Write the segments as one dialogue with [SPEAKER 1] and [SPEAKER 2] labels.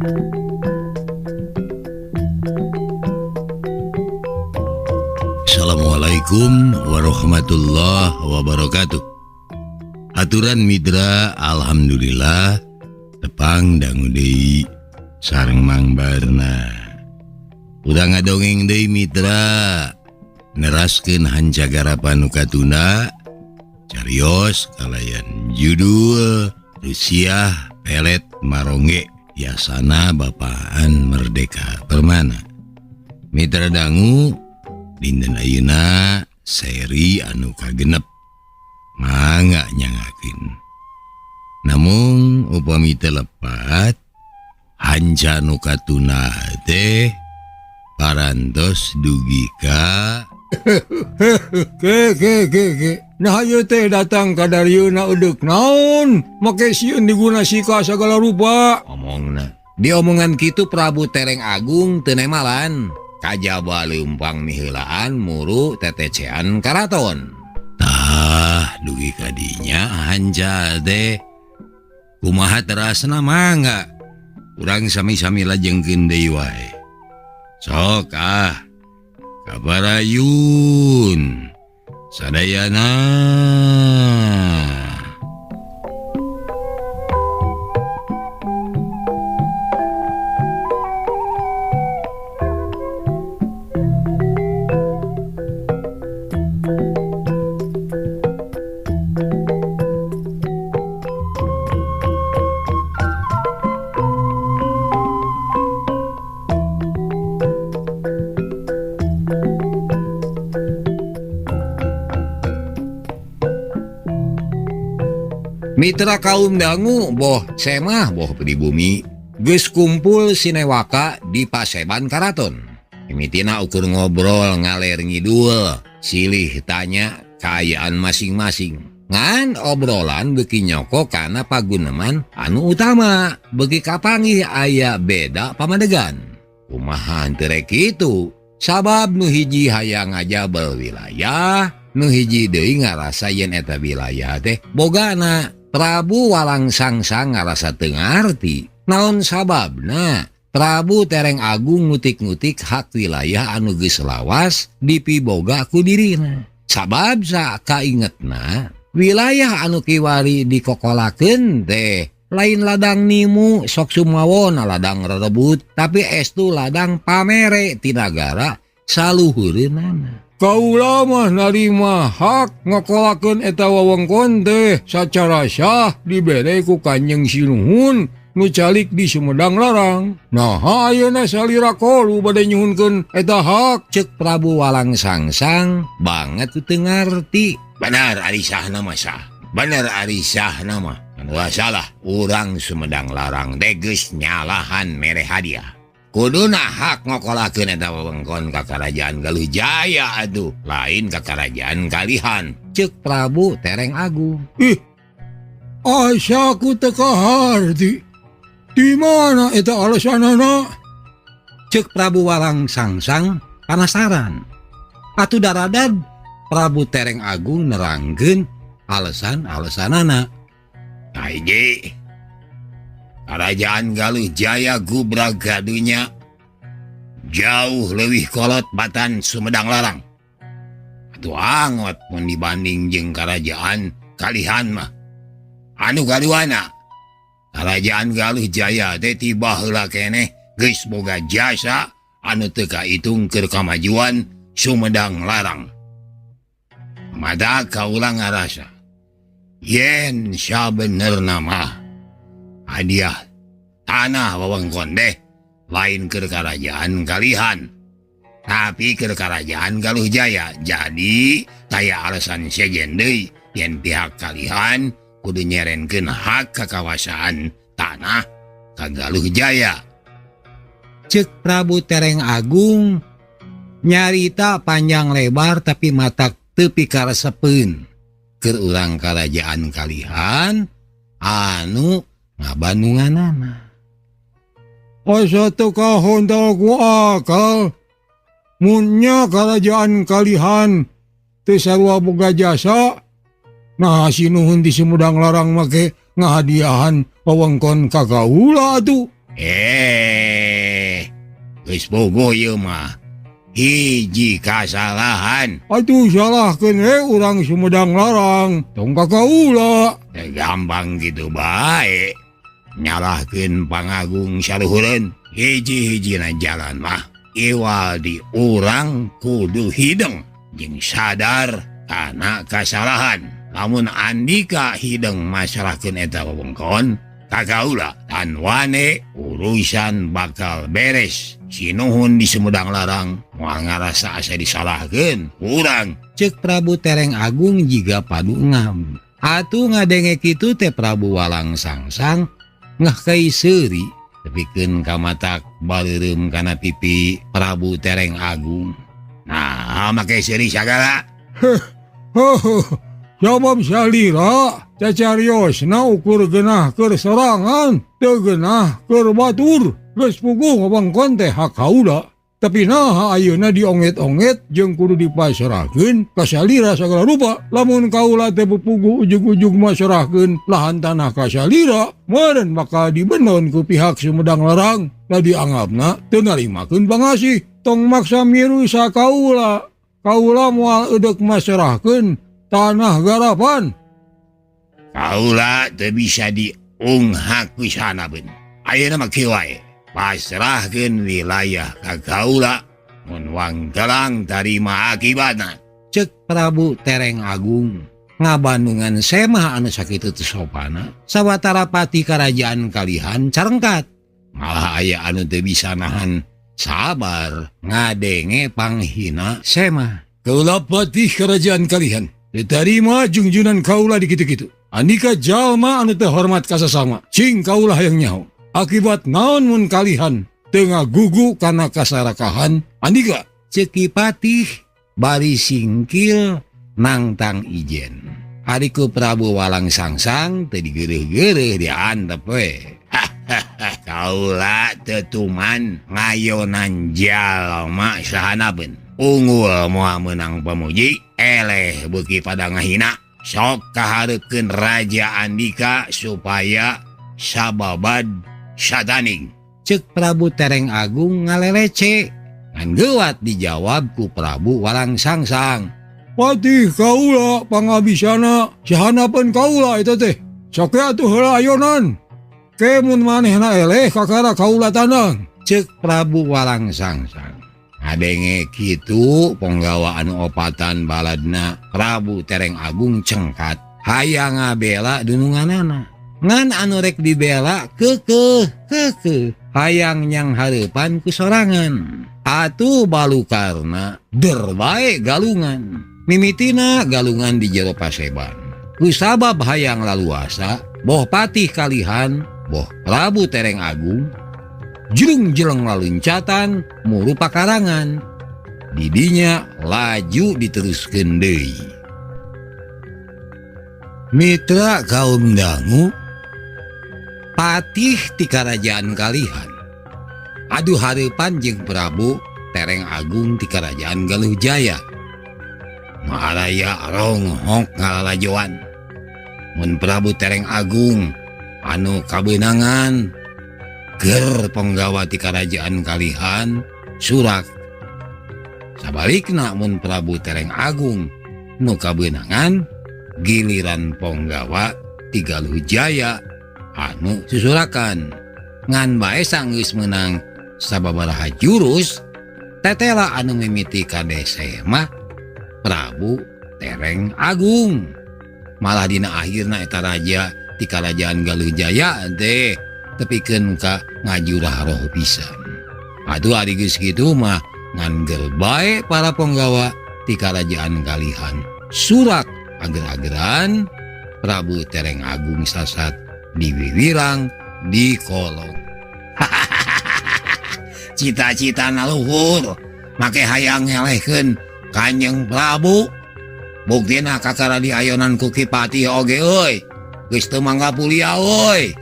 [SPEAKER 1] Assalamualaikum warahmatullahi wabarakatuh. Aturan Mitra, alhamdulillah tepang dangu deui sareng Mang Barna. Urang ngadongeng deui Mitra, neraskeun hancagarapan nu katunda carios kalayan judul Rusiah Pelet Marongge Yasana Bapaan Merdeka Permana. Mitra dangu dinten ayeuna seri anu kagenep mangga nyangakeun. Namung upami teu lepat hanca nu katuna teh parantos dugi ka
[SPEAKER 2] Ke ke ke ke. Nah ieu teh datang ka darieuna eudek naon? Make sieun diguna sika sagala rupa.
[SPEAKER 1] Omongna. Diomongan kitu Prabu Tereng Agung teu nemalan. Kajaba leumpang miheulaan muru tetecean karaton. Tah dugi ka dinya hanca teh kumaha terasna mangga. Urang sami-sami lajengkeun deui wae. Sok ah. Kabarayun sadayana. Mitra kaum dangu boh semah boh pribumi geus kumpul sinewaka di Paseban Karaton. Mimitina ukur ngobrol ngaler ngidul, silih tanya kaayaan masing-masing. Ngan obrolan beuki nyoko kana paguneman anu utama, beuki kapanggih aya beda pamadegan. Kumaha henteu rek kitu? Sabab nu hiji hayang ngajabel wilayah, nu hiji deui ngarasa yen eta wilayah teh bogana. Prabu Walang Sangsang ngarasa teu ngarti. Naon sababna? Prabu Tereng Agung ngutik-ngutik hak wilayah anu geus lawas dipiboga ku dirina. Sabab sakaingetna wilayah anu kiwari dikokolakeun teh lain ladang nimu sok sumawona ladang rerebut, tapi estu ladang pamere ti nagara saluhureunana.
[SPEAKER 2] Kaula mah narima hak ngokolakeun eta wewengkon teh sacara sah dibere ku Kanjeng Sinuhun nu calik di Sumedang Larang. Naha ayeuna salira kolu bade nyuhunkeun eta hak?
[SPEAKER 1] Cek Prabu Walang Sangsang banget teu ngarti. Bener ari sahna mah sah. Bener ari sahna mah. Anu salah urang Sumedang Larang teh geus nyalahan mere hadiah. Kuduna hak ngokolakeun eta wewengkon ka Karajaan Galuh Jaya atuh, lain ka Karajaan Kalihan. Cek Prabu Tereng Agung.
[SPEAKER 2] Ih, asa ku teu kaharti. Di mana eta alasanana?
[SPEAKER 1] Cek Prabu Walang Sangsang panasaran. Atuh daradad Prabu Tereng Agung nerangkeun alasan-alasanana. Hiji, Karajaan Galuh Jaya gubrag kadunya jauh leuwih kolot batan Sumedang Larang. Atuh angot mun dibanding jeung Karajaan Kalihan mah. Anu kaduana, Karajaan Galuh Jaya teh ti baheula keneh geus boga jasa anu teu kaitung keur kamajuan Sumedang Larang. Mada kaula ngarasa yen sabenerna mah hadiah tanah wewengkon teh lain keur Karajaan Kalihan, tapi keur Karajaan Galuh Jaya. Jadi taya alasan sejen deui yen pihak Kalihan kudu nyerenkeun hak kakawasaan tanah ka Galuh Jaya. Cek Prabu Tereng Agung nyarita panjang lebar tapi mata teu pikaresepeun keur urang Karajaan Kalihan anu ngabandunganana.
[SPEAKER 2] Asa teu kahontal ku akal. Munnya Karajaan Kalihan teu sarua boga jasa, nah Sinuhun di Sumedang Larang make ngahadiahan wewengkon ka kaula atuh.
[SPEAKER 1] Geus bogoh ieu mah. Hiji kasalahan.
[SPEAKER 2] Atuh salahkeun we urang Sumedang Larang, tong ka kaula.
[SPEAKER 1] Teu gampang kitu bae. Nyalahkeun pangagung saluhureun. Hiji-hijina jalan mah iwal di urang kudu hideng jeung sadar kana kasalahan. Lamun andika hideng masalahkeun eta wewengkon ka kaula tan wane urusan bakal beres. Sinuhun di Sumedang Larang moal ngarasa asa disalahkeun urang. Ceuk Prabu Tereng Agung jiga padu ngam. Atuh ngadenge kitu teh Prabu Walang Sangsang ngah kai seuri tepikeun ka matak bareureum kana pipi Prabu Tereng Agung. Nah, make seuri sagala.
[SPEAKER 2] Heh. Jawab salira cacariosna ukur genah keur sorangan, teu genah keur batur. Geus puguh wewengkon teh hak kaula. Tapi naha ayeuna dionget-onget jeung kudu dipasrahkeun ka salira sagala rupa. Lamun kaula teh puguh ujug-ujug masrahkeun lahan tanah ka salira, meureun bakal dibenon ku pihak Sumedang Larang. Da dianggapna teu narimakeun pangasih. Tong maksa miru sa kaula. Kaula moal eudek masrahkeun tanah garapan.
[SPEAKER 1] Kaula teu bisa diunghak pisan abeun. Ayeuna mah kieu wae. Pasrahkeun wilayah ka kaula mun wangkelang tarima akibatna. Ceuk Prabu Tereng Agung ngabandungan semah anu sakitu teu sopana sawatara pati karajaan kalihan carengkat. Malah aya anu teu bisa nahan sabar ngadenge panghina semah.
[SPEAKER 2] Kaula patih kerajaan kalihan ditarima jungjunan kaula di kitu-kitu. Andika jalma anu teu hormat ka sasama, cing kaula hayang nyaho. Akibat naon mun kalihan teu ngagugu kana kasarakahan andika.
[SPEAKER 1] Ceuk Ki Patih bari singkil nangtang ijen. Ari ku Prabu Walang Sangsang teu digeureuh-geureuh diantep we. Kaula teu tuman ngayonan jalma sahanabeun. Unggul moal meunang pamuji, eleh beuki pada ngahina. Sok kahareukeun Raja Andika supaya sababad sataning. Ceuk Prabu Tereng Agung ngalelece. Ngan geuwat dijawab ku Prabu Walang Sangsang.
[SPEAKER 2] Patih kaula pangabisana sahanapeun kaula eta teh. Sok atuh heula ayonan. Ke mun manehna eleh kakara kaula tanang.
[SPEAKER 1] Ceuk Prabu Walang Sangsang. Ngadenge kitu ponggawa anu opatan baladna Prabu Tereng Agung cengkat hayang ngabela dununganana. Ngan anu rek dibela keukeuh keukeuh hayang nyang hareupan ku sorangan. Atuh balukarna der bae galungan. Mimitina galungan di jero paseban. Kusabab hayang laluasa boh patih kalihan boh Prabu Tereng Agung jelung-jeleng laluncatan muru pakarangan. Didinya laju diteruskeun deui. Mitra kaum dangu patih ti karajaan kalihan. Aduh hareupan jeung Prabu Tereng Agung ti karajaan Galuh Jaya. Maharaya ronghok ngalalajoan. Mun Prabu Tereng Agung anu kabeunangan ger penggawa ti karajaan kalihan surak. Sabalikna mun Prabu Tereng Agung nu kabeunangan giliran ponggawa ti Galuh Jaya anu susurakan. Ngan bae sanggeus meunang sababaraha jurus tetela anu mimiti kadese mah Prabu Tereng Agung. Malah dina akhirna eta raja ti karajaan Galuh Jaya teh tepikeun ka ngajurah roh pisan. Aduh ari geus kitu mah ngan geur bae para ponggawa ti karajaan kalihan surak ager-ageran Prabu Tereng Agung sasat diwiwirang dikolong. Cita-cita naluhur make hayang ngelehkeun Kanjeng Prabu. Buktina kakara diayonan ku Ki Patih oge euy. Geus teu mangga pulia euy.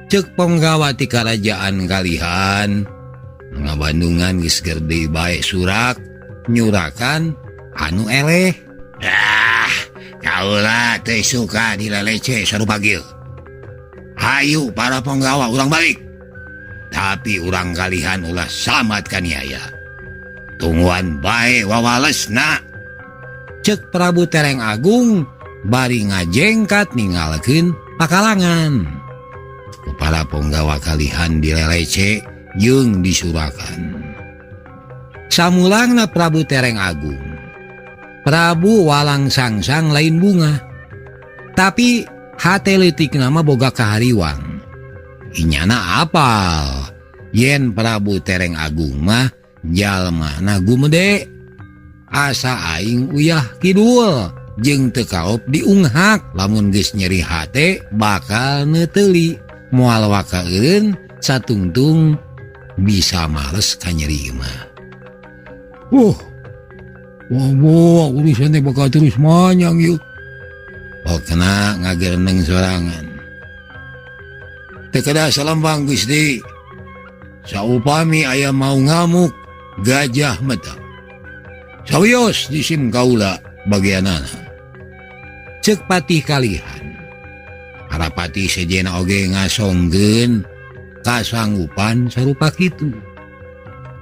[SPEAKER 1] Ceuk ponggawa ti karajaan kalihan ngabandungan geus gede bae surak nyurakan anu eleh. Ah, kaula teh suka dilalece sarupa kieu. Hayu para ponggawa urang balik. Tapi urang kalihan ulah samat kaniaya. Tungguan bae wawalesna. Cek Prabu Tereng Agung bari ngajengkat ninggalkeun pakalangan. Kepala ponggawa kalihan dilelece jeung disurakan. Samulangna Prabu Tereng Agung, Prabu Walang Sangsang lain bunga, tapi hate leutik nama boga kahariwang. Inyana apal yen Prabu Tereng Agung mah jalmana gumede, asa aing uyah kidul jeung teu kaop diunghak. Lamun geus nyeri hate bakal neuteuli, moal waka eureun satungtung bisa males ka nyeri mah. Wah, urusan teh bakal terus manyang yuk. Oh, kena ngagereneng sorangan. Teu kedah salembang Gusti. Saupami aya mau ngamuk gajah mata. Sawios disim kaula bagianana. Cek patih kalihan. Para patih sejenna oge ngasongkeun kasanggupan sarupa kitu.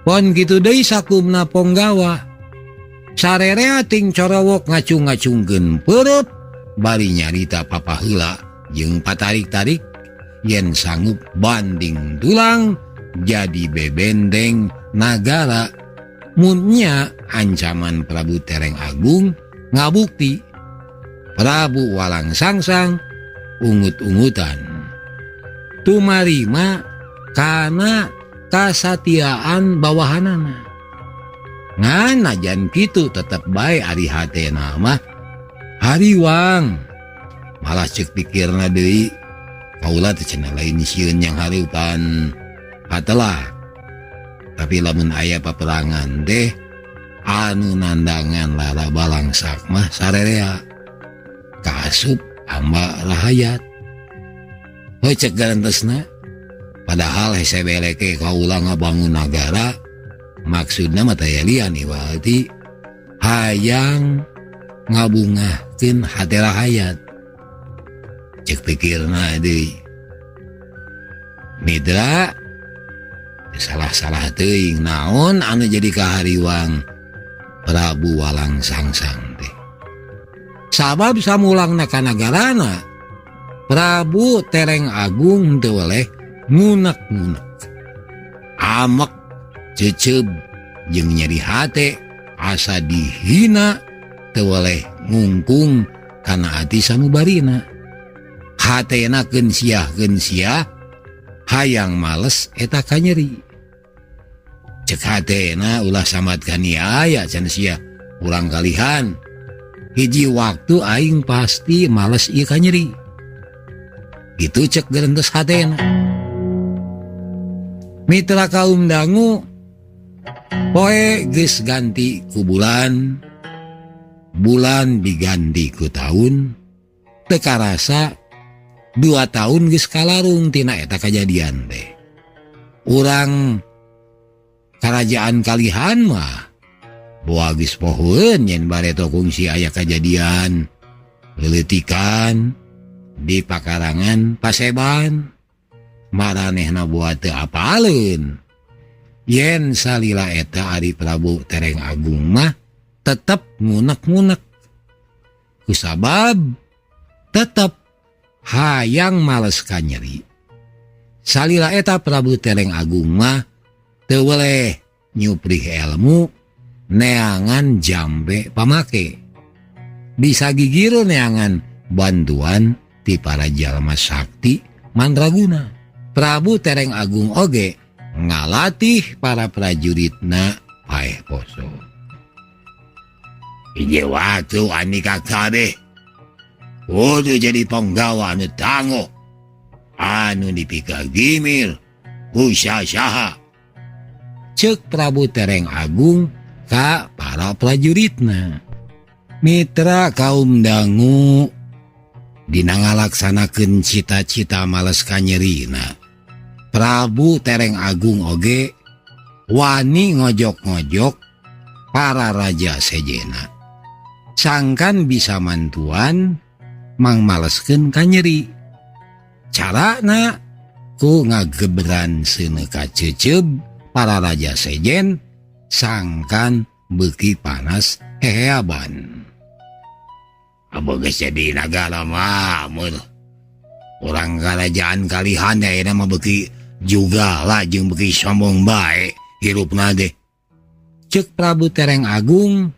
[SPEAKER 1] Pon kitu deui sakumna ponggawa. Sarerea ting corowok ngacung-ngacungkeun peureub bari nyarita papaheula jeung patarik-tarik yen sanggup banding tulang jadi bebenteng nagara. Munnya ancaman Prabu Tereng Agung ngabukti Prabu Walang Sangsang ungut-ungutan. Tumarima kana kasatiaan bawahanana. Ngan najan kitu tetep bae ari hatena mah hariwang. Malah cek pikirna deui, kaula teh cenah lain sieun yang hareupan hatelah. Tapi lamun aya paperangan teh anu nandangan lara balangsak mah sarerea kaasup hamba rahayat. Heuh cek garantesna. Padahal hese beleke kaula ngabangun nagara maksudna mah teh lian iwati hayang ngabungahkeun hate rahayat. Cek pikirna deui. Mitra salah-salah teuing naon anu jadi kahariwang Prabu Walang Sangsang teh. Sabab samulangna ka nagarana Prabu Tereng Agung teu weleh ngunek-ngunek, amek ceceb jeung nyeri hate asa dihina teu weleh ngungkung kana ati samubarina. Hatena keun siah hayang males eta kanyeri. Cek hatena ulah samat kaniaya cenah sia urang kalihan. Hiji waktu aing pasti males ieu kanyeri. Gitu cek gerentes hatena. Mitra kaum dangu poe geus ganti ku bulan, bulan diganti ku taun, teu karasa 2 tahun geus kalarung tina eta kajadian teh. Urang karajaan kalihan mah boa geus pohoeun yen bareto kungsi aya kajadian leuleutikan di pakarangan paseban. Maranehna boa teu apaleun yen salila eta ari Prabu Tereng Agung mah tetep ngunek-ngunek kusabab tetep hayang males ka nyeri. Salila eta Prabu Tereng Agung mah teu weleh nyuprih ilmu neangan jambe pamake. Bisa gigir neangan bantuan ti para jalma sakti mandraguna. Prabu Tereng Agung oge ngalatih para prajuritna paeh poso. Hiji waktu andika kabeh kudu jadi penggawa anu tangguh, anu dipikagimir ku saha. Cek Prabu Tereng Agung ka para prajuritna. Mitra kaum dangu dina ngalaksanakeun cita-cita males kanyerina, Prabu Tereng Agung oge wani ngojok-ngojok para raja sejena. Sangkan bisa mantuan mangmaleskeun kanyeri. Carana Ku ngageberan seuneu kaceceub para raja sejen sangkan beuki panas heheaban. Abah geus jadi nagara mah mun urang karajaan kalihan ayeuna mah beuki juga lah jeung beuki sombong bae hirupna teh. Ceuk Prabu Tereng Agung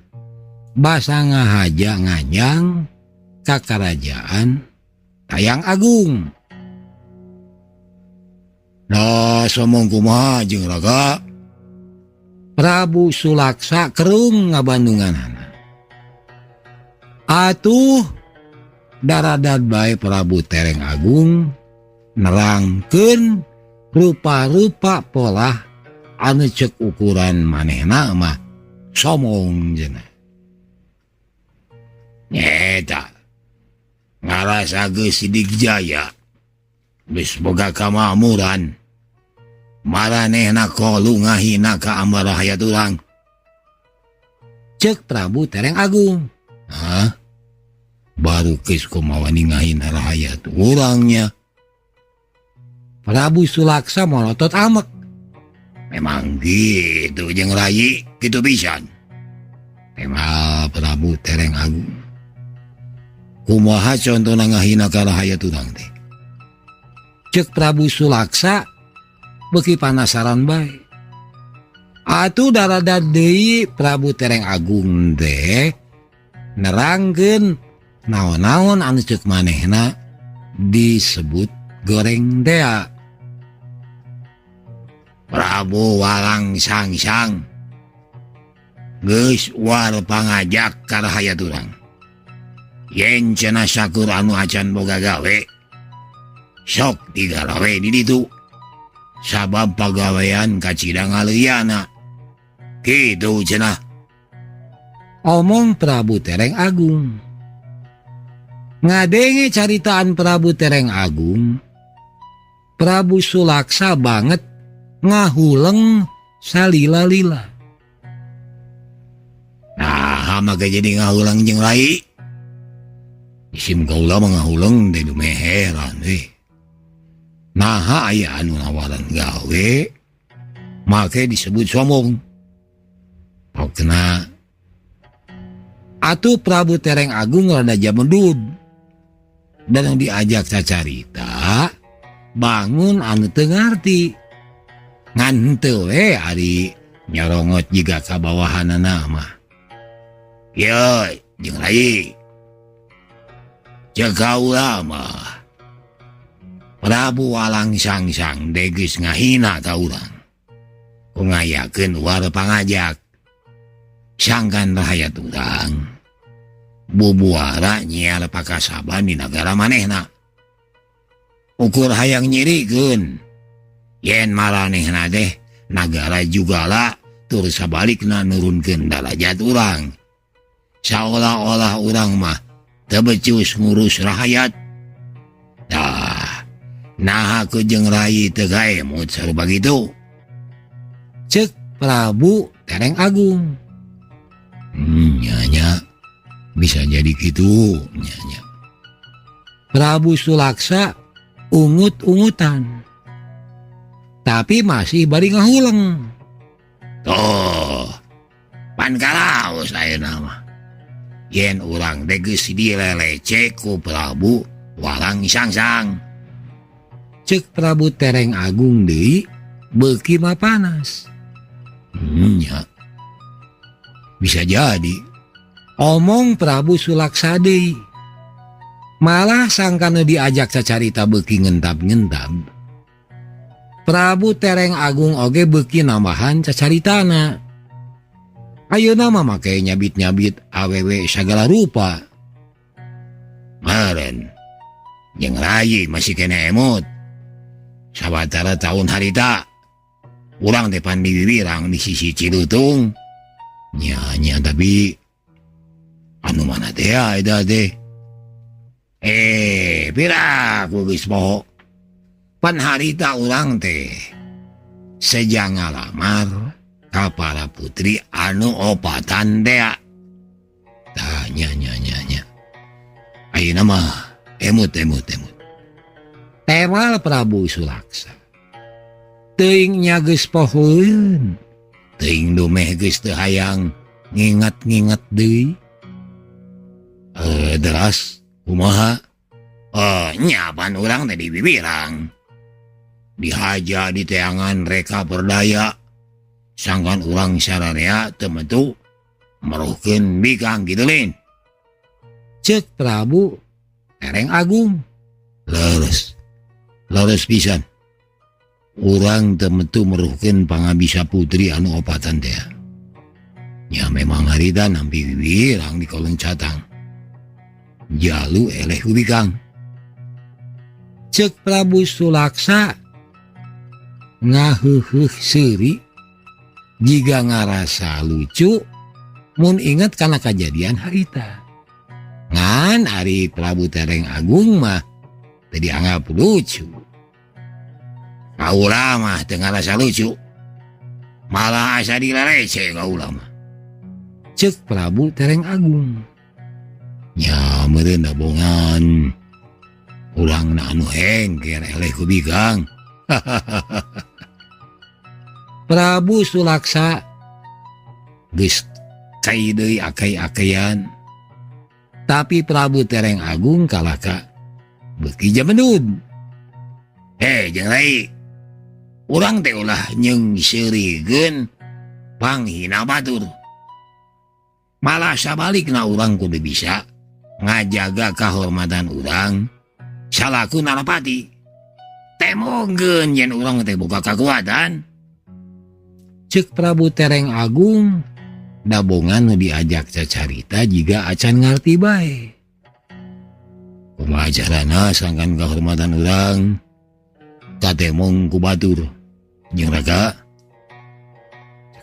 [SPEAKER 1] basa ngahaja nganjang ka karajaan Tayang Agung. Nah, sombong kumaha jeung raga? Prabu Sulaksa kerung ngabandunganana. Atuh daradad bae Prabu Tereng Agung nerangkeun rupa-rupa polah anu ceuk ukuran manehna mah somong cenah. Nyeta ngarasa geus sidik jaya geus boga kamakmuran maranehna kolu ngahina ka ambar hayat urang. Ceuk Prabu Tereng Agung. Hah? Baru geus kumaha ngahina rahayat urangnya. Prabu Sulaksa molotot amek. Memang gitu jeung rayi kitu pisan. Temal Prabu Tereng Agung. Kumaha contona ngahina ka rahayat urang teh? Ceuk Prabu Sulaksa beuki panasaran bae. Atuh daradad deui Prabu Tereng Agung teh nerangkeun naon-naon anu ceuk manehna disebut goreng tea. Prabu Walang Sangsang geus war pangajak ka rahayat urang. Yen cenah sakur anu acan boga gawe sok digarawe di ditu. Sabab pagawean kacida ngaleuyana. Kitu cenah. Omong Prabu Tereng Agung. Ngadenge caritaan Prabu Tereng Agung, Prabu Sulaksa banget ngahuleng salila-lila. Nah, make jadi ngahuleng jeung rai. Isim kaula mah ngahuleng teh dumeheran euy. Naha aya anu nawaran gawe make disebut sombong. Pokna atuh Prabu Tereng Agung rada jamedud. Dan diajak cacarita bangun anu teu ngarti. Ngan henteu we ari nyorongot jiga ka bawahanana mah. Ye, jeung rai. Ceuk kaula mah Prabu Walang Sangsang geus ngahina ka urang. Ku ngayakeun war pangajak. Sangkan rahayat urang bubuara nyiar pakasaban di nagara manehna. Ukur hayang nyirikeun yen maranehna teh nagara jugala tur sabalikna nurunkeun darajat urang. Saolah-olah urang mah teu becus ngurus rahayat. Tah, naha ku jeung rai teu kaemut sarupa kitu. Ceuk Prabu Tereng Agung. Nya bisa jadi gitu nya. Prabu Sulaksa ungut-ungutan. Tapi masih bari ngahuleng. Tuh, pan kalaos ayeuna mah. Yen urang teh geus dilelece ku Prabu Walang Sangsang. Ceuk Prabu Tereng Agung deui beuki mah panas. Nya. Bisa jadi. Omong Prabu Sulaksa deui. Malah sangkana diajak cacarita beuki ngentab-ngentab. Prabu Tereng Agung oge beuki nambahan cacaritana. Ayeuna mah make nyabit-nyabit awewe sagala rupa. Maren jeung rayi masih kene emut. Sawatara tahun harita urang teh pan diwiwirang di sisi Cilutung. Nya tapi anu mana teh eta teh? Pira ku geus poho. Pan harita urang teh seja ngalamar ka para putri anu opatan teh. Tah nya. Ayeuna mah emut. Temal Prabu Sulaksa. Teuing nya geus pohoeun. Teuing dumeh geus teu hayang nginget-nginget deui. Deras kumaha? Nyapan urang teh dibibirang. Dihaja di teangan reka berdaya. Sangkan urang sararea teu metu meruhkeun bikang kitu lain. Ceuk Prabu Tereng Agung. Leres. Leres pisan. Urang teu metu meruhkeun pangabisa putri anu opatan teh. Nya memang harita nampi bibirang di kolong catang. Jalu eleh ku bikang. Ceuk Prabu Sulaksa ngaheuheuh seuri jiga ngarasa lucu mun inget kana kajadian harita. Ngan ari Prabu Tereng Agung mah teu dianggap lucu. Kaula mah teu ngarasa lucu. Malah asa dilarece kaula mah. Ceuk Prabu Tereng Agung. Nya meureun dabongan. Urang na anu hengker eleh ku bikang. Prabu Sulaksa geus cai deui akay-akayan. Tapi Prabu Tereng Agung kalahka beuki jamendud. Jeung rai. Urang teh ulah nyeungseurikeun panghina batur. Malah sabalikna urang kudu bisa ngajaga kahormatan urang salaku narapati. Temongkeun yen urang teh boga kakuatan. Ceuk Prabu Tereng Agung dabongan nu diajak cacarita jiga acan ngarti bae. Kumaha carana sangkan kahormatan urang katemong ku batur jeung raga.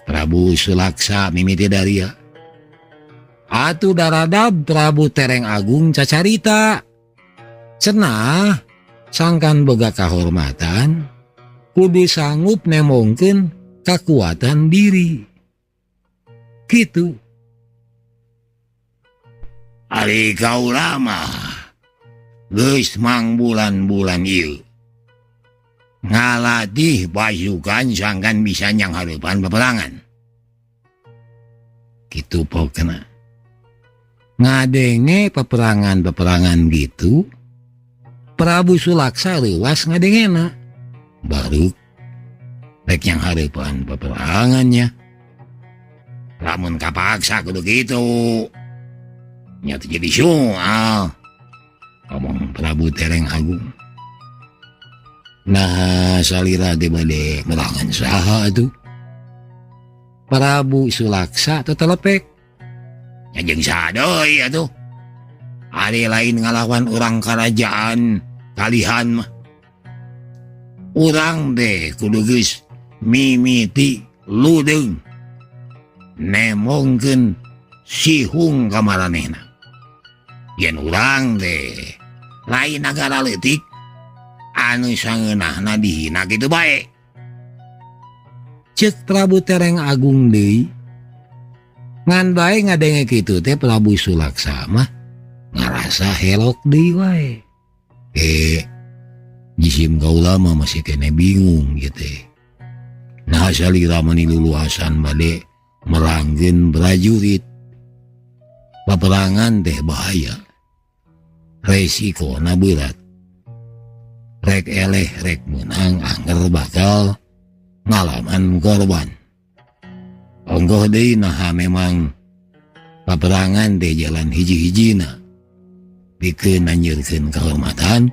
[SPEAKER 1] Prabu Sulaksa mimiti daria. Atuh daradab Prabu Tereng Agung cacarita. Cenah sangkan boga kahormatan kudu sanggup nemongkeun kakuatan diri. Kitu. Ari kaula mah geus mangbulan-bulan ieu ngalatih pasukan sangkan bisa nyang hareupan peperangan. Kitu pokna. Ngadenge peperangan-peperangan gitu, Prabu Sulaksa leuwas ngadengena. Baru rek nyang hareupan peperangannya. Lamun kapaksa kudu kitu. Nya teu jadi soal. Ngomong Prabu Tereng Agung. Nah, salira teh bade merangan saha atuh? Prabu Sulaksa tetelepek. Nya jeung saha deui atuh? Ari lain ngalawan urang karajaan kalihan mah. Urang teh kudu geus mimiti ludeung nemongkeun sihung ka maranehna. Yen urang teh lain nagara leutik anu sangeunahna dihina kitu bae. Ceuk Prabu Tereng Agung deui. Ngan bae ngadenge kitu teh Prabu Sulaksa mah ngarasa helok deui wae. Jisim kaula mah masih kene bingung ieu teh. Nah salira mani luluasan bade merangkeun prajurit. Paperangan teh bahaya. Resikona berat. Rek eleh rek menang angger bakal ngalaman korban. Onggoh deui naha memang paperangan teh jalan hiji-hijina pikeun nanjeurkeun kahormatan.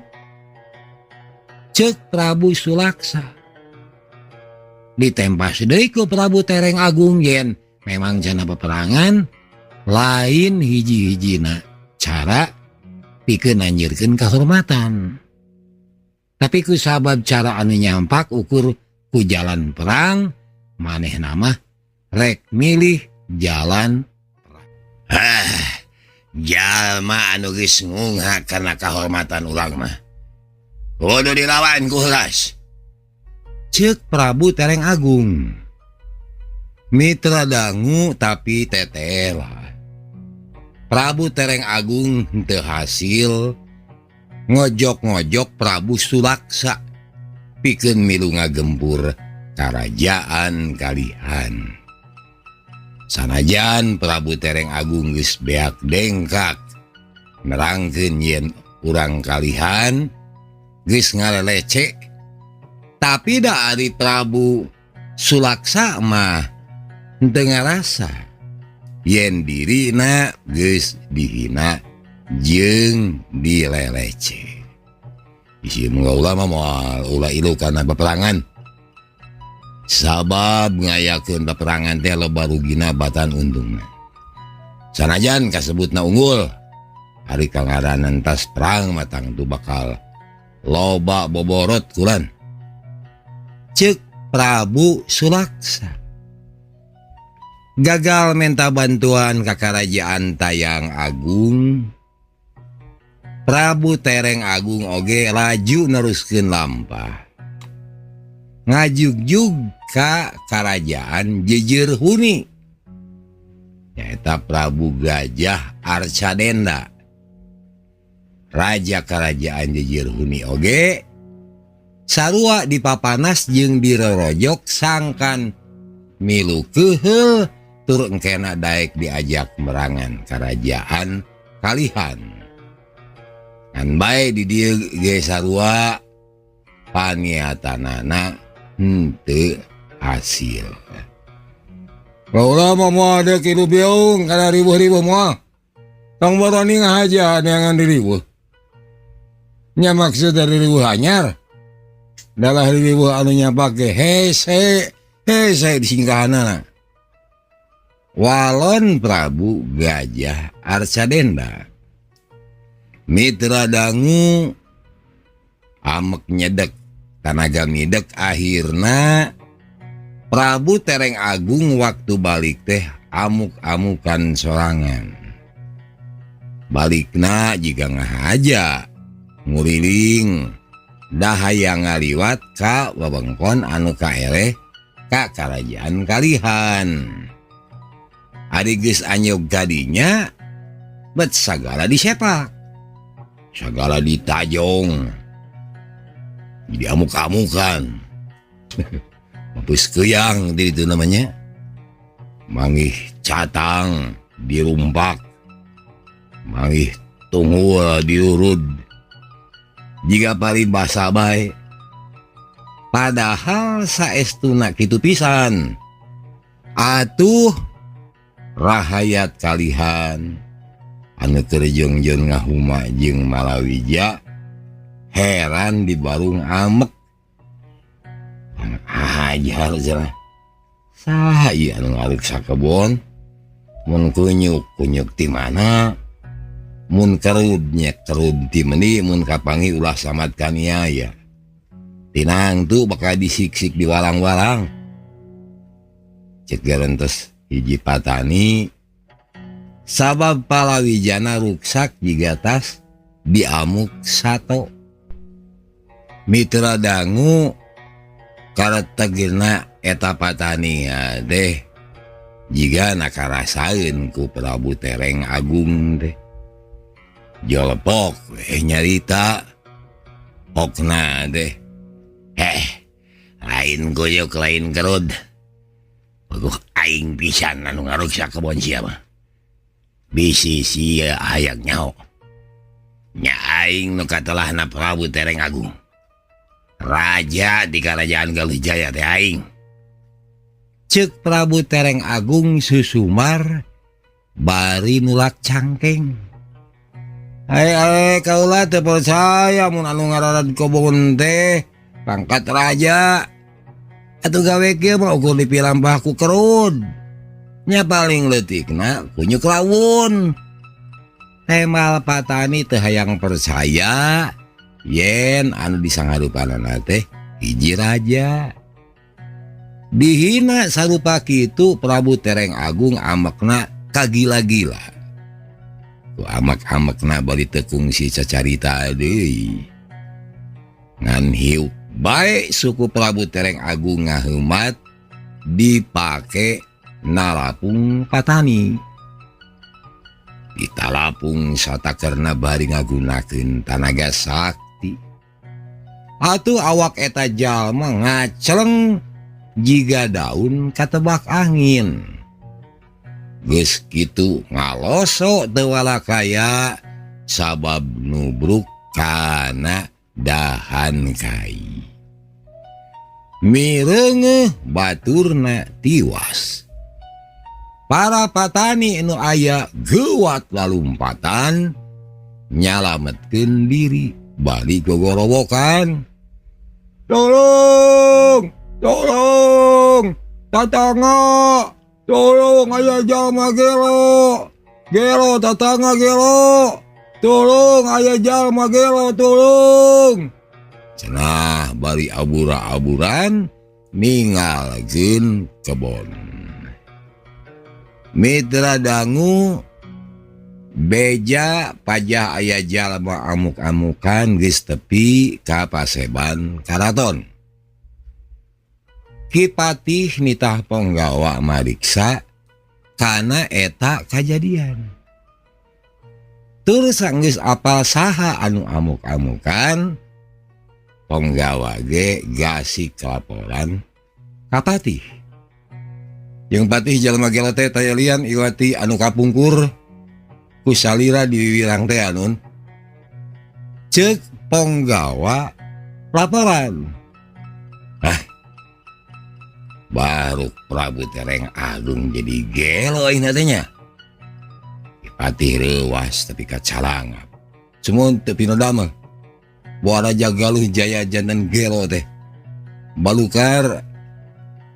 [SPEAKER 1] Ceuk Prabu Sulaksa. Ditempas deui ku Prabu Tereng Agung yen memang jana peperangan lain hiji-hijina cara pikeun nanjeurkeun kahormatan. Tapi ku sabab cara anu nyampak ukur ku jalan perang manehna mah rek milih jalan perang. Jalma anu geus ngunghak kana kahormatan urang mah kudu dilawan ku heuras. Ceuk Prabu Tereng Agung. Mitra dangu tapi tetela. Prabu Tereng Agung teu hasil Ngojok-ngojok Prabu Sulaksa pikeun milu ngagempur Karajaan Kalihan. Sanajan Prabu Tereng Agung geus beak dengkak nerangkeun yen urang Kalihan geus ngalelece, tapi da ari Prabu Sulaksa mah henteu ngarasa yen dirina geus dihina jeung dilelece. Isi ulah mah moal ulah ilu kana peperangan. Sabab ngayakeun peperangan teh loba rugina batan untungna. Sanajan kasebutna unggul, ari kangaranan tas perang mah tangtu bakal loba boborot kulan. Ceuk Prabu Sulaksa. Gagal minta bantuan ka Karajaan Tayang Agung, Prabu Tereng Agung oge laju neruskeun lampah. Ngajugjug ka Karajaan Jejer Huni. Nyaeta Prabu Gajah Arcadenda. Raja Karajaan Jejer Huni oge sarua dipapanas jeung dirorojok sangkan milu keuheul tur engkena daek diajak merangan Karajaan Kalihan. Ngan bae di dieu ge sarua paniatanana henteu hasil.
[SPEAKER 2] Baheula mah moal deuk hirup beung kana riweuh-riweuh moal. Tong boroni ngahaja neangan diriweuh. Nya maksud dari riweuh anyar. Dalah riweuh anu nyapak ge hese hese disingkahanana.
[SPEAKER 1] Walon Prabu Gajah Arcadenda. Mitra dangu amek nyedek tanaga midek akhirna Prabu Tereng Agung waktu balik teh amuk-amukan sorangan. Balikna jiga ngahaja nguriling dahaya ngaliwat ka wewengkon anu kaeleh ka Karajaan Kalihan. Ari geus anyog kadinya bet sagala disepak, sagala ditajong, jadi amuk-amukan. Mampus keyang di itu namanya. Manggih catang dirumpak, manggih tunggul diurud, jika paribasa bae. Padahal saestuna kitu pisan. Atuh rahayat Kalihan anu keur jeungjeung ngahuma jeung Malawija heran di barung amek. Ajar cenah. Saha ieu anu ngaruksa kebon? Mun kunyuk kunyuk ti mana? Mun kerud nya kerud ti meuni, mun kapangi ulah samad kaniaya. Tinang tuh bakal disiksik di warang-warang. Cek gerentes hiji patani sabab palawijana ruksak jiga tas diamuk sato. Mitra dangu karetegna eta patani deh jiga nakarasaeun ku Prabu Tereng Agung deh. Jolepok nyarita okna deh. Lain goyok lain kerud. Baguh aing pisan anu ngaruksak kebon sia mah. Bisi sia hayang nyaho. Nya aing nu katelahna Prabu Tereng Agung. Raja di Kerajaan Galuh Jaya teh aing.
[SPEAKER 2] Ceuk Prabu Tereng Agung susumar bari nulak cangkeng. Ai kaula teu percaya mun anu ngararan kobon teh pangkat raja. Atuh gawe kieu mah ukur dipilampah ku kerud. Nya paling leutikna kunyuk lawun. Temal patani teu hayang percaya yen anu disangharupanana teh hiji raja. Dihina sarupa kitu Prabu Tereng Agung amekna kagila-gila.
[SPEAKER 1] Ku amek-amekna bari teu kungsi cacarita deui. Ngan hiuk bae suku Prabu Tereng Agung ngaheumat dipake nalapung patani. Ditalapung satakerna bari ngagunakeun tanaga sakti. Atuh awak eta jalma ngaceleng jiga daun katebak angin. Geus kitu ngaloso teu walakaya sabab nubruk kana dahan kai. Mireungeuh baturna tiwas. Para patani nu aya geuwat lalumpatan nyalametkeun diri bari gogorowokan.
[SPEAKER 2] Tolong, tolong, tatangga, tolong aya jalma gelo, gelo tatangga gelo, tolong aya jalma gelo, tolong.
[SPEAKER 1] Cenah bari abura-aburan ninggalkeun kebon. Mitra dangu beja pajah aya jalma amuk-amukan geus tepi ka paseban karaton. Ki Patih nitah ponggawa mariksa kana eta kajadian. Tur sanggeus apal saha anu amuk-amukan, ponggawa ge gasik laporan ka Patih. Jeung Patih jalma gelo teh taya lian iwati anu kapungkur ku salira di wiwirang teh anun. Ceuk ponggawa laporan. Hah? Baru Prabu Tereng Agung jadi gelo ayeuna teh nya. Patih reuwas tapi kacalangap. Sumun teu pinodamel. Boa Raja Galuh Jaya janten gelo teh. Balukar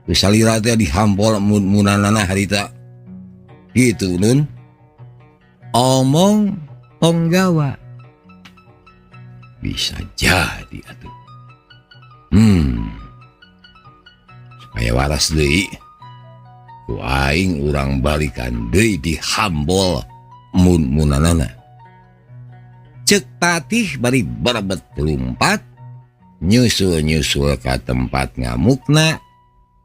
[SPEAKER 1] ku salira teh dihampol munanana harita. Gitu nun. Omong ponggawa. Bisa jadi atuh. Supaya waras deui. Ku aing urang balikan deui dihambol mun-munanana. Ceuk Patih bari berebet lumpat nyusul-nyusul ka tempat ngamukna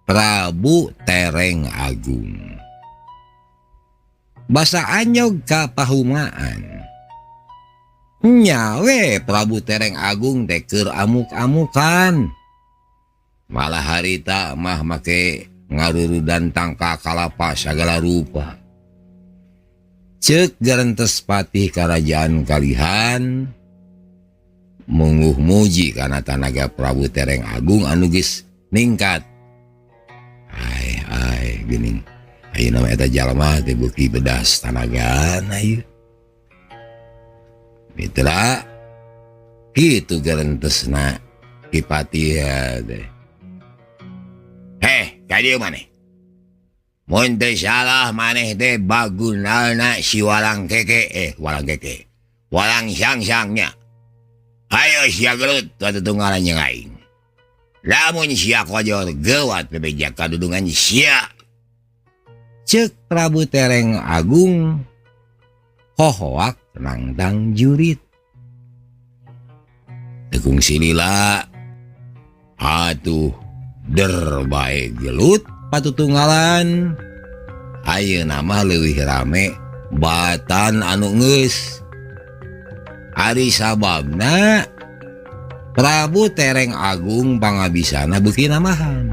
[SPEAKER 1] Prabu Tereng Agung. Basa anyog ka pahumaan. Nyawe Prabu Tereng Agung teh keur amuk-amukan. Malah harita mah make ngarurudan tangka kalapa sagala rupa. Ceuk garentes Patih Karajaan Kalihan munguh muji kana tanaga Prabu Tereng Agung anu geus ningkat. Ai ai geuning. Ayeuna mah eta jalma teh beuki bedas tanagana ieu. Mitra kitu garentesna Ki Patih teh. Heh, ka dieu maneh. Mun teu salah maneh teh bagunalna si Walang Keke, Walang Keke. Walang Sang-sangnya. Hayo sia gelut tutunggalan jeung aing. Lamun sia kojor geuwat bebeja kadudungan sia. Ceuk Prabu Tereng Agung hohoak nangtang jurit. Tekung silila atuh der bae gelut patutunggalan. Ayeuna mah leuwih rame batan anu geus. Ari sababna Prabu Tereng Agung pangabisana beuki namahan.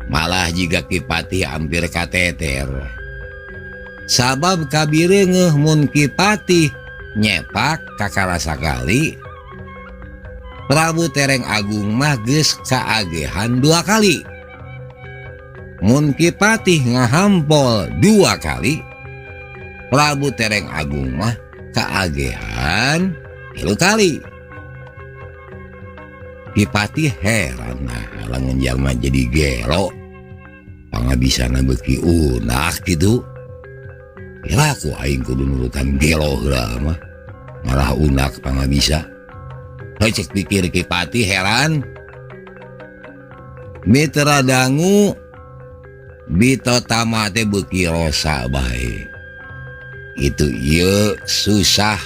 [SPEAKER 1] Malah jiga Ki Patih hampir kateter. Sabab kabireungeuh mun Ki Patih nyepak kakara sakali, Prabu Tereng Agung mah geus kaagehan 2 kali. Mun Ki Patih ngahampol 2 kali, Prabu Tereng Agung mah kaagehan 3 kali. Ki Patih heran nah lamun jalma jadi gelo pangabisana beuki unak kitu. Piraku aing kudu nurutan gelo heula mah malah unak pangabisa. Heuh ceuk pikir Ki Patih heran. Mitra dangu Bitotama teh beuki rosa bae. Itu ieu susah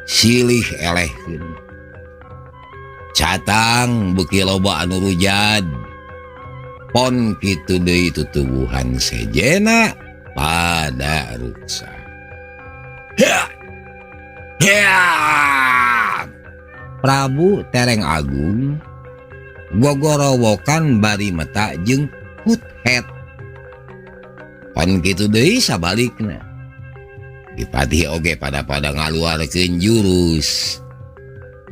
[SPEAKER 1] silih elehkeun. Catang beuki loba anu rujad. Pon kitu deui tutuwuhan sejena Pada ruksa. Ya! Ya! Prabu Tereng Agung gogorowokan bari meta jeung huthet. Pan kitu deui sabalikna. Dipatih oge pada-pada ngaluarkeun jurus.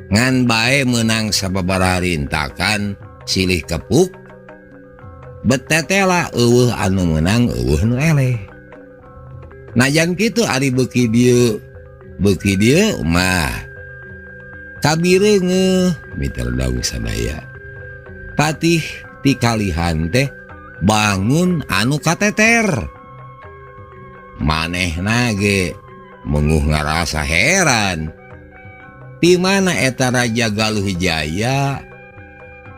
[SPEAKER 1] Ngan bae meunang sababaraha rintakan silih kepuk betetela eueuh anu meunang eueuh nu eleh. Najan kitu ari beuki dieu mah kabireungeuh miter daung sadaya. Patih ti kalihan teh bangun anu kateter. Manehna ge menguh ngarasa heran. Di mana eta Raja Galuh Jaya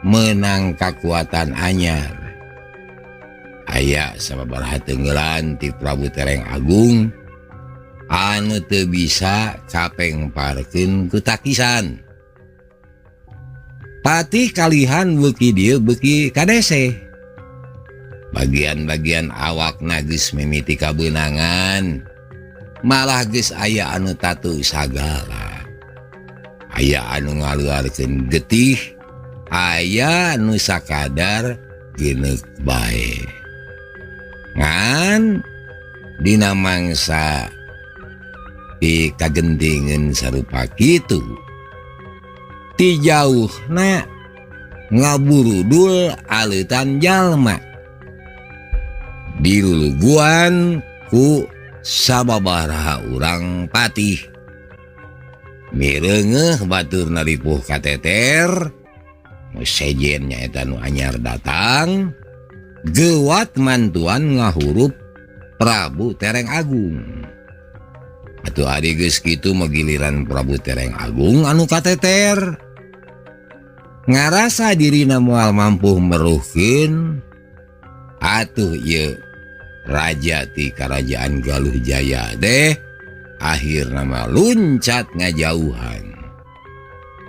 [SPEAKER 1] menang kakuatan anyar. Aya sababaraha tenggelan ti Prabu Tereng Agung anu teu bisa kapengparkeun ku takisan. Patih kalihan beuki dieu beuki kadese. Bagian-bagian awakna geus mimiti kabeunangan, malah geus aya anu tatu sagala. Aya anu ngaluarkeun getih, aya nu sakadar geuneuk bae. Ngan dina mangsa di kagentingeun sarupa kitu, ti jauhna ngaburudul aleutan jalma. Diluluguan ku sababaraha urang patih. Mireungeuh batur naripuh kateter, nu sejen nyaeta nu anyar datang, geuwat mantuan ngahurup Prabu Tereng Agung. Atuh ari geus kitu mah giliran Prabu Tereng Agung anu kateter. Ngarasa dirina moal mampu meruhkeun, atuh ieu raja ti Karajaan Galuh Jaya deh akhirna mah luncat ngajauhan.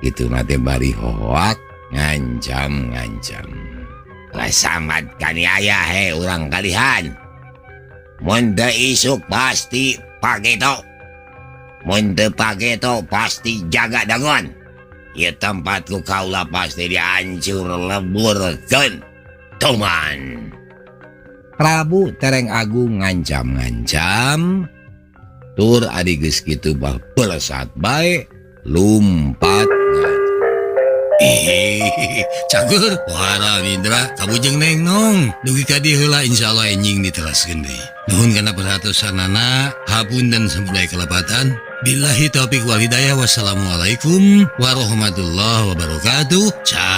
[SPEAKER 1] Kitu na teh bari hohoak ngancam-ngancam. Lasamad kaniaya he urang kalihan. Mun teu isuk pasti pageto. Mun teu pageto pasti jaga dangon. Ieu tempat ku kaula pasti dihancur leburkeun. Tuman. Prabu Tereng Agung ngancam-ngancam. Tur ari geus kitu bah pelesat bae lumpat. Cagur wara Indra kabujeng neng nong dugi ka dieu heula insyaallah enjing diteraskeun deui. Nuhun kana perhatosanana, hapunten samudaya kalepatan. Billahi taufik wal hidayah, wassalamualaikum warahmatullahi wabarakatuh. Cagur.